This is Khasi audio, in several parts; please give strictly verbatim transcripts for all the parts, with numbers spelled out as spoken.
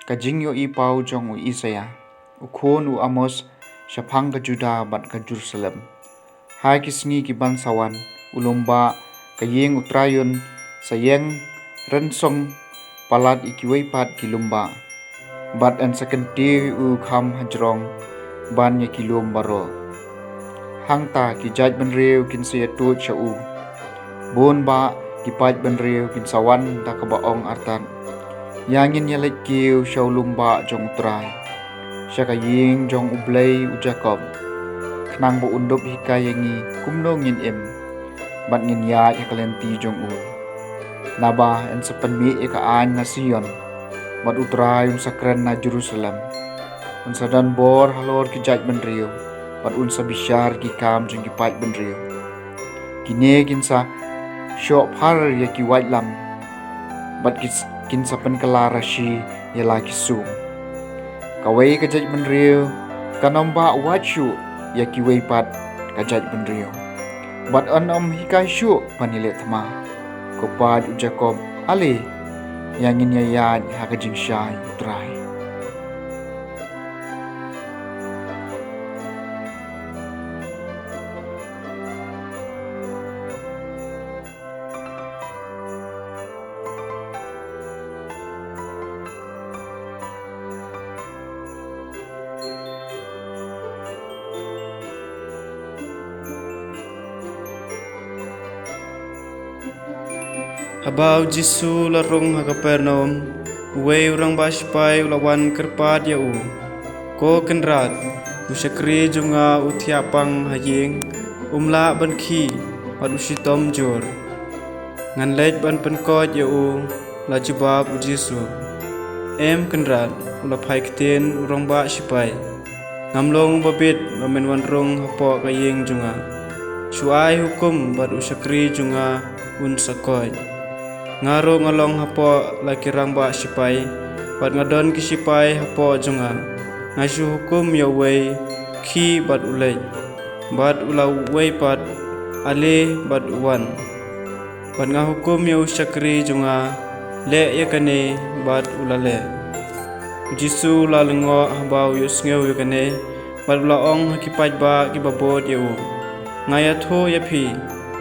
Ka jingïohi paw jong u Isaïah, u khun u Amoz, shaphang ka Judah bad ka Jerusalem. Ha ki sngi ki ban sa wan, u lum bah, ka ïing u Trai un sa ïeng rynsong palat ïa kiwei pat ki lum bah, bad yn sa kyntiew ïa u kham hajrong ban ïa ki lum baroh. Hangta ki jaitbynriew kin sa ïatuid sha u. Bun bah ki paidbynriew kin sa wan da kaba ong artat, ïa ngin ïaleit kiew sha u lum bah jong u Trai, sha ka ïing jong U Blei u Jakob, khnang ba un dup hikai ïa ngi kumno ngin im, bad ngin ïaid ha ka lynti jong u. Naba yn sa pynmih ïa ka aiñ na Sion, bad u Trai un sa kren na Jerusalem. Un sa don bor halor ki jaitbynriew, bad un sa bishar ki kam jong ki paidbynriew. Kine kin sa shoh phar ïa ki waitlam, bad ki s-, kin sa pynkylla rashi ïa la ki sum. Kawei ka jaitbynriew kan ym bah wad shuh ïa kiwei pat ka jaitbynriew, bad yn ym hikai shuh ban ïaleh thma. Ko paid u Jakob, ale, ïa ngin ïaid ha ka jingshai u Trai. Haba u Jisu u la rung ha Kapernaum, uwei u rangbah shipai u la wan kyrpad ïa u, "Ko Kynrad, u shakri jong nga u thiah pang ha ïing, um lah ban khie, bad u shitom jur. Ngan leit ban pynkoit ïa u," la jubab u Jisu. "Em Kynrad," u la phai ktien u rangbah shipai, "ngam long uba bit ba men wan rung hapoh ka ïing jong nga. Shu ai hukum bad u shakri jong nga un sa koit. Nga ruh nga long hapoh la ki rangbah shipai, bad nga don ki shipai hapoh jong nga. Nga shu hukum ïa uwei, 'Khie bad u leit,' bad u la uwei pat, 'Ale bad u wan.' Bad nga hukum ïa u shakri jong nga, 'Leh ïa kane,' bad u la leh." U Jisu u la lyngngoh haba u ïohsngew ïa kane, bad u la ong ha ki paidbah kiba bud ïa u, "Nga ïathuh ïa phi,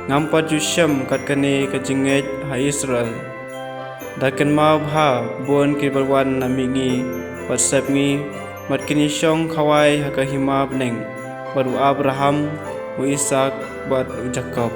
ngam pat ju shem kat kane ka jingngeit ha Israel. Da kynmaw bha, bun kiba wan na mihngi bad sepngi, bad kin ïashong khawai ha ka hima bneng bad u Abraham, u Isaak, bad u Jakob,